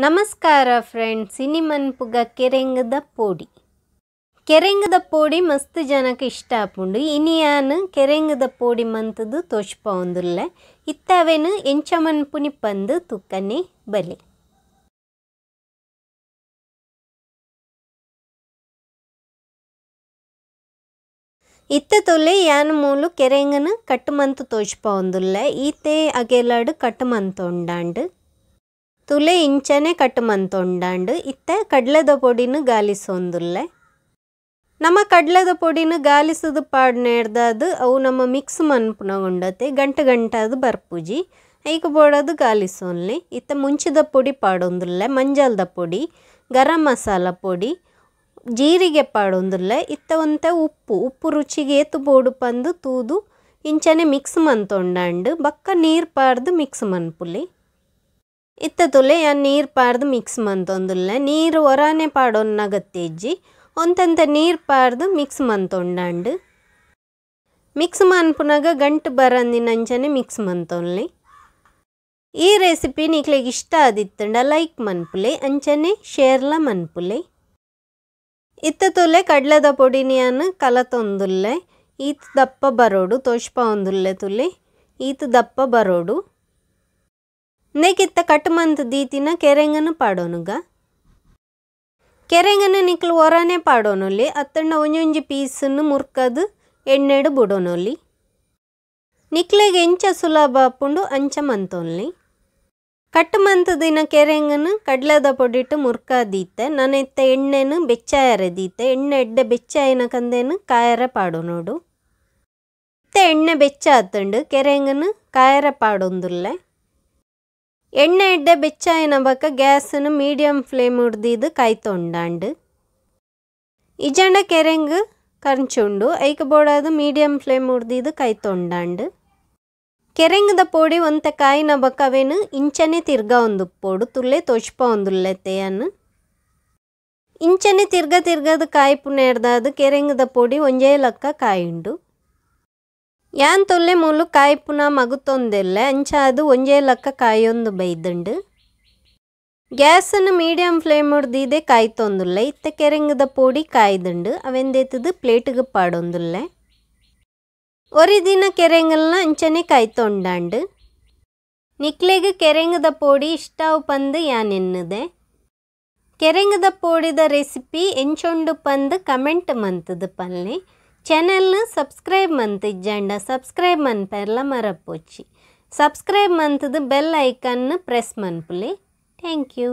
ನಮಸ್ಕಾರ ಫ್ರೆಂಡ್ಸ್, ಇನಿ ಮನ್ಪುಗ ಕೆರೆಂಗದ ಪೋಡಿ. ಕೆರೆಂಗದ ಪೋಡಿ ಮಸ್ತ್ ಜನಕ್ಕೆ ಇಷ್ಟ ಆಪುಂಡು. ಇನಿಯಾನ್ ಕೆರೆಂಗದ ಪೋಡಿ ಮಂತದು ತೋಚ್ಪವೊಂದುಲ್ಲೆ. ಇತ್ತವೇನು ಎಂಚ ಮನ್ಪುನಿ ಪಂದು ತುಕ್ಕನೆ ಬಲೆ. ಇತ್ತ ತೊಲೆ ಯಾನ್ ಮೂಲು ಕೆರೆಂಗನ ಕಟ್ಟುಮಂತು ತೋಚ್ಪವೊಂದುಲ್ಲೆ. ಈತೆ ಅಗೆಲಾಡು ಕಟ್ಟುಮಂತೊಂಡಾಂಡು ತುಲೆ ಇಂಚನೆ ಕಟ್ಟುಮಂತೊಂಡಾಂಡು. ಇತ್ತ ಕಡ್ಲೆದ ಪೊಡಿನ ಗಾಲಿಸೊಂದುಲ್ಲೆ. ನಮ್ಮ ಕಡ್ಲೆದ ಪೊಡಿನ ಗಾಲಿಸದು ಪಾಡ್ನೇಡ್ದಾದು ಅವು ನಮ್ಮ ಮಿಕ್ಸ್ ಮನ್ಪುನಗುಂಡತೆ ಗಂಟೆ ಗಂಟಾದು ಬರ್ಪುಜಿ. ಐಕ್ ಬೋಡದು ಗಾಲಿಸೊನ್ಲೆ. ಇತ್ತ ಮುಂಚಿದ ಪೊಡಿ ಪಾಡೊಂದುಲ್ಲೆ, ಮಂಜಲ್ದ ಪೊಡಿ, ಗರಂ ಮಸಾಲ ಪೊಡಿ, ಜೀರಿಗೆ ಪಾಡೊಂದುಲ್ಲೆ. ಇತ್ತ ಒಂತೆ ಉಪ್ಪು, ಉಪ್ಪು ರುಚಿಗೆ ಏತು ಬೋಡು ಪಂದು ತೂದು ಇಂಚನೆ ಮಿಕ್ಸ್ ಮಂತೊಂಡಾಂಡು. ಬಕ್ಕ ನೀರು ಪಾಡ್ದು ಮಿಕ್ಸ್ ಮನ್ಪುಲಿ. ಇತ್ತ ತುಲೆ ಯಾನ್ ನೀರು ಪಾಡ್ದು ಮಿಕ್ಸ್ ಮಂತೊಂದುಲ್ಲೆ. ನೀರು ಒರಾನೆ ಪಾಡೊನ್ನ ಅಗತ್ಯ ಇಜ್ಜಿ. ಒಂತಂತ ನೀರು ಪಾಡ್ದು ಮಿಕ್ಸ್ ಮಂತೊಂಡಾಂಡು. ಮಿಕ್ಸ್ ಮನ್ಪುನಗ ಗಂಟು ಬರಂದಿನಂಚನೆ ಮಿಕ್ಸ್ ಮಂತೊನ್ಲೆ. ಈ ರೆಸಿಪಿ ನಿಕ್ಲೆಗ್ ಇಷ್ಟ ಆದಿತ್ತಂಡ ಲೈಕ್ ಮನ್ಪುಲೆ, ಅಂಚನೆ ಶೇರ್ಲ ಮನ್ಪುಲೆ. ಇತ್ತ ತುಲೆ ಕಡ್ಲೆದ ಪೊಡಿನಿಯಾನ್ ಕಲತೊಂದುಲ್ಲೆ. ಈತ್ ದಪ್ಪ ಬರೋಡು ತೋಚ್ಪವೊಂದುಲ್ಲೆ ತುಲೆ, ಈತ್ ದಪ್ಪ ಬರೋಡು. ನೆಕ್ಕಿತ್ತ ಕಟ್ಟುಮಂತ್ ದೀತಿನ ಕೆರೆಂಗನ ಪಾಡೋನುಗ. ಕೆರೆಂಗನ ನಿಕ್ಲು ಒರಾನೆ ಪಾಡೋನೊಲಿ, ಅತ್ತಂಡ ಒಂಜೊಂಜಿ ಪೀಸನ್ನು ಮುರ್ಕದು ಎಣ್ಣೆಡು ಬುಡೋನೊಲಿ. ನಿಕ್ಲೆಗ್ ಎಂಚ ಸುಲಭ ಆಪುಂಡು ಅಂಚ ಮಂತೊನ್ಲಿ. ಕಟ್ಟುಮಂತ ದಿನ ಕೆರೆಂಗನ ಕಡ್ಲೆದ ಪೊಡಿಟ್ಟು ಮುರ್ಕದೀತೆ. ನನ ಇತ್ತ ಎಣ್ಣೆನು ಬೆಚ್ಚಾಯರೆ ದೀತೆ. ಎಣ್ಣೆ ಎಡ್ಡೆ ಬೆಚ್ಚಾಯಿನ ಕಂದೇನು ಕಾಯರೆ ಪಾಡೋನೋಡು. ಇತ್ತ ಎಣ್ಣೆ ಬೆಚ್ಚ ಆತಂಡು ಕೆರೆಂಗನ ಕಾಯರೆ ಪಾಡೊಂದುಲ್ಲೆ. ಎಣ್ಣೆ ಎಡ್ಡೆ ಬೆಚ್ಚಾಯಿನ ಬಕ್ಕ ಗ್ಯಾಸನ್ನು ಮೀಡಿಯಂ ಫ್ಲೇಮ್ ಉಡ್ದಿದ್ದು ಕಾಯ್ತೊಂಡಾಂಡು. ಇಜಂಡ ಕೆರೆಂಗ್ ಕಂಚುಂಡು ಐಕ್ ಬೋಡಾದು ಮೀಡಿಯಂ ಫ್ಲೇಮ್ ಉಡ್ದಿದ್ದು ಕಾಯ್ತೊಂಡಾಂಡು. ಕೆರೆಂಗದ ಪೊಡಿ ಒಂತೆ ಕಾಯಿನ ಬಕ್ಕ ಅವೇನು ಇಂಚನೆ ತಿರ್ಗ ಒಂದು ಪೋಡು ತುಲ್ಲೆ ತೋಚ್ಪ ಒಂದುಲ್ಲೆ ತೇಯನ್ನು. ಇಂಚನೆ ತಿರ್ಗ ತಿರ್ಗದ ಕಾಯ್ಪು ನೇಡ್ದಾದು ಕೆರೆಂಗದ ಪೊಡಿ ಒಂಜೇ ಲಕ್ಕ ಕಾಯುಂಡು. ಯಾನ್ ತೊಲ್ಲೆ ಮೂಲು ಕಾಯ್ಪುನ ಮಗುತ್ತೊಂದೆಲ್ಲ ಅಂಚ ಅದು ಒಂಜೇ ಲಕ್ಕ ಕಾಯೊಂದು ಬೈದುಂಡು. ಗ್ಯಾಸನ್ನು ಮೀಡಿಯಂ ಫ್ಲೇಮ್ ಉಡ್ದಿದೆ ಕಾಯ್ತೊಂದುಲ್ಲೆ. ಇತ್ತ ಕೆರೆಂಗದ ಪೊಡಿ ಕಾಯ್ದುಂಡು. ಅವೆಂದೇತದು ಪ್ಲೇಟಿಗೆ ಪಾಡೊಂದುಲ್ಲೆ. ಒರಿ ದಿನ ಕೆರೆಂಗಲ್ನ ಅಂಚನೆ ಕಾಯ್ತೊಂಡಾಂಡು. ನಿಕ್ಲೆಗ್ ಕೆರೆಂಗದ ಪೊಡಿ ಇಷ್ಟಾವು ಪಂದು ಯಾನ್ ಎನ್ನುದೆ. ಕೆರೆಂಗದ ಪೊಡಿದ ರೆಸಿಪಿ ಎಂಚೊಂಡು ಪಂದು ಕಮೆಂಟ್ ಮಂತದು ಪಲ್ಲೆ. ಚಾನೆಲ್ನ ಸಬ್ಸ್ಕ್ರೈಬ್ ಮಂತಿಜ್ಜಂಡ ಸಬ್ಸ್ಕ್ರೈಬ್ ಮನ್ಪೆರ್ಲ ಮರಪೊಚ್ಚಿ. ಸಬ್ಸ್ಕ್ರೈಬ್ ಮಂತದು bell icon press ಮನ್ಪುಲೆ. Thank you.